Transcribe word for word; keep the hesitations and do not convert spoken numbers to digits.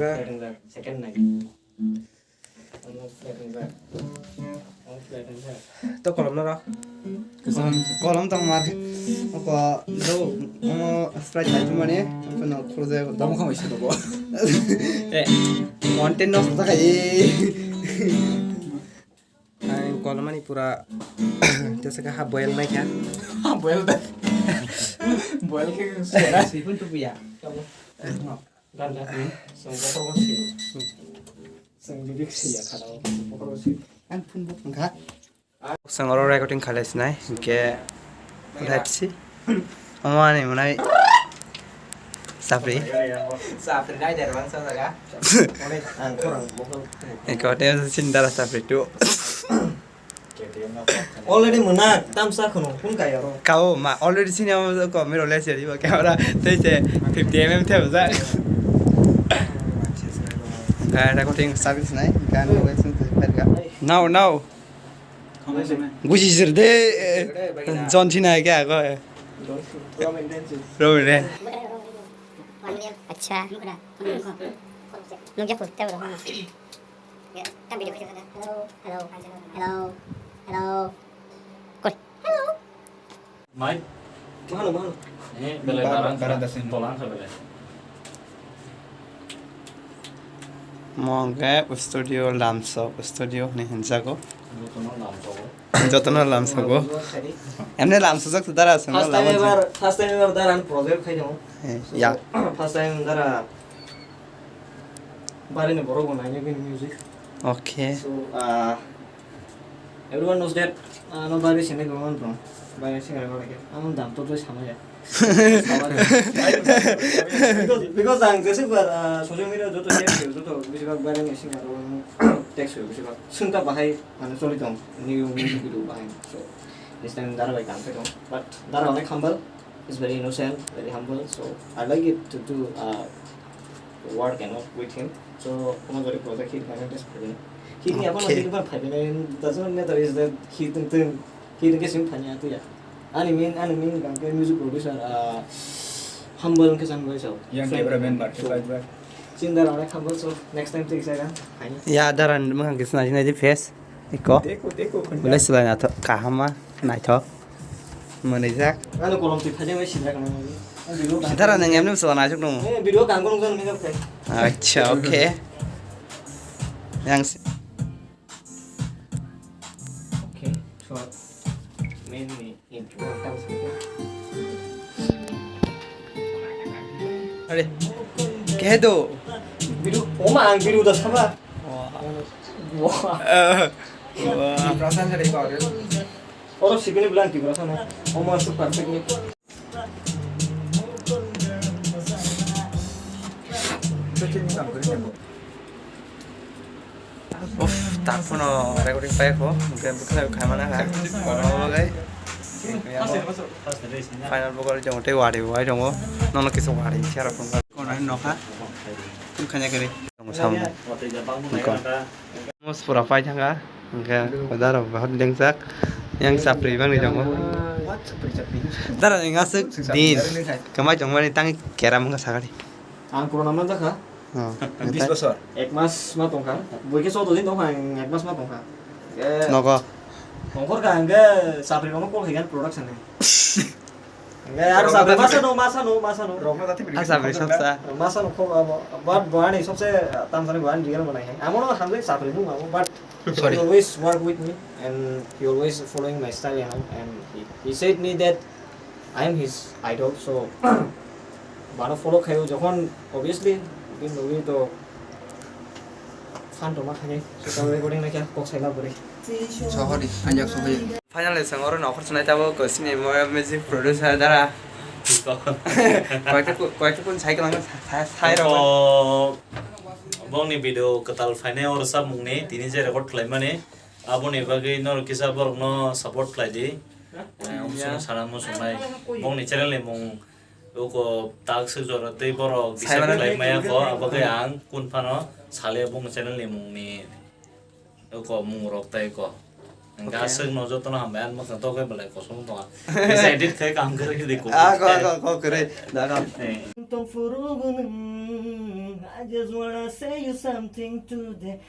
Second night. To kolom no rok. Kolom tong mar. Oko do mo sprite lai mani. Ano khurje do. Tamo khamai se do. Eh, content no sa kai. Ang kolom mani pura tesa ka ha boil nai kha. Boil da. Boil ke sipun tu puya. Ganda. So bokor bo si. Seng lirik si ya khana bokor bo si. Ang phun bo kha. Seng oro recording khalai sinai ke let's see. Omo ani mwnai sapri. Sapri nai der bang sa jaga. Onek ang khorang bokol. Eko te sin dara sapri tu. Already mwnai tamsa khunu kun kai aro. Kau ma already sini amo ko mero le seri ba camera tei se fifty M M the ba. Ga recording service nai. Ga no wes. Now now. Gusi sir de John Cena ke ago. Roman Reigns. Roman Reigns. Acha. Nunggu aku tahu. Hello. Hello. Hello. Hello. Koi. Hello. Mai. Mahalo, mahalo. Eh, belai bara, barang bara sa, dasin. Tolang sa belai. Mongke studio lamsok studio ni hinjago. Jotono lamsok. Jotono lamsok. Emne lamsok jak dara sung. First time ever, first time ever dara project khai dong. Eh, ya. First time dara. Bari ni borok bo naina bini music. Okay. So, ah, everyone knows that, ah, no bari sini ko man bro. Bari sini ko lagi. Ang dam to to sama ya. Because, because ang jese bar, ah, social media joto share ko joto bisi bak bari ni sini ko text ko bisi bak. Sungta bahai mane choli tong new music video bahai. So, this time dara bai kam khe tong. But dara onek humble. He's very innocent, very humble. So I like it to do, uh, work and all with him. So, omo jodi project hit khaina best phaibai. Hit ni aphano Okay. Hit ban phaibai nai, doesn't matter is that hit tong tong, hit ke sim phanya tu ya. Ani main, ani main gam ke music producer, uh, humble ke sang bai so. Yang friend. Cameraman bar ke So, bai bar. Chinda rok onek humble, so next time tei kisa gan phai. Ya, daran mwkhang kisa nai nai di face. Iko. Teko, teko, khunja. Bolai swlai naithok, kaham ma, naithok. Mwnwijak. Ano kolom twi phajak bai sijak nang. Sitara nang emni bwswla naithok nung. Eh, video kang kong jan mega phai. Acha, okay. Yang si- Okay, so mainly Are, kehe do? Biru, oma ang biru da sama. Wah. Wah. Eh, wah. Oro sikini bilang tigra sana. Oma super perfect ni. Uff, tak phano recording pai kho, hwnkhe bwkhwnai khaimani ha, kono bagwi. Final bokol tongo tei wari bo bai tongo, nono kisa wari se aro phone kha. Kono nokha, phone khaina khe tongo samo. Mos pura pai thangkha, hwnkhe dara bahar lengjak, yang chapri bangni tongo. Dara ni aswk din, kwmai tongmani tangwi keram wngkha sakani. Ang corona manjakha. Oh, Bis bosor. Ek mas ma tongkha. Boike choudo din tongkha, ang ek mas ma tongkha. Nogo. Tongkhor ka hingke chapri rokno call khaikha production ni. Hingke aro chapri masa no, masa no, masa no. Rokno jati bini. Asa bini sabsa. Masa no call abo, but boani sabse tamsani boani real manai hai. Amo no hamle chapri nung amo, but Sorry. He always work with me and he always following my style, you know, and he, he said me that I am his idol, so bano follow khayo jokhon obviously bini nugwi to fan tongma khainai, so tamo recording naikha kok saila bwrwi. Sohori, anjak sohori. Finally, chwng oro nokhor chwnai tabuk, sini mo music producer dara. Koyekta ku-, koyekta kun sai kwlangma sa-, sa-, sai rok. Bongni video kwtal phainai oro samungni tini je record khlaimani. Aboni bagwi norok kisa borokno support khlai di. Eh, umsung sana musungnai. Bongni channel ni mung uko tak swk jora tei borok decide khlai maya kho, abo khe ang kun phano sale bongni channel ni mung ni uko mung rok tai ko. Hwnkhe aswk no jotono hambai, ang mwkhang tokgwi belai kosong tongkha. Kisa edit khai kaham kwrwi di ko. Ah, ko, ko, ko, kwrwi. Da, ko. Eh. Tongphuru bo nwng, I just wanna say you something today.